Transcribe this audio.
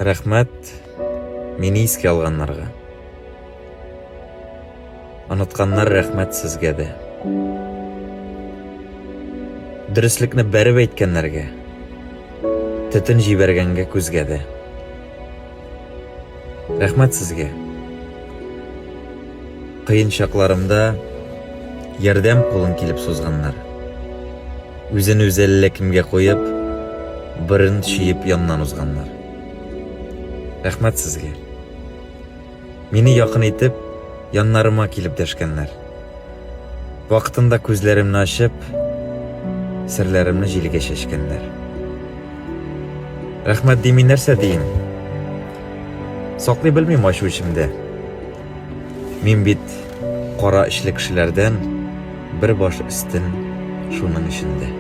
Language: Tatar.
Рәхмәт мине искә алганнарга. Онытканнар рәхмәт сезгә дә. Дөреслекне бәреп әйткәннәргә. Төтен җибәргәнгә күзгә дә. Рәхмәт сезгә. Кыен чакларымда ярдәм кулын килеп сузганнар. Үзен үзе әллә кемгә куеп, борын чөеп яннан узганнар. Рәхмәт сезгә. Мине якын итеп, яннарыма килеп дәшкәннәр. Вакытында күзләремне ачып, серләремне җилгә чәчкәннәр. Рәхмәт дими нәрсә диим? Саклый белмим ачу эчемдә. Мин бит кара эчле кешеләрдән бер баш өстен шуның өчен дә.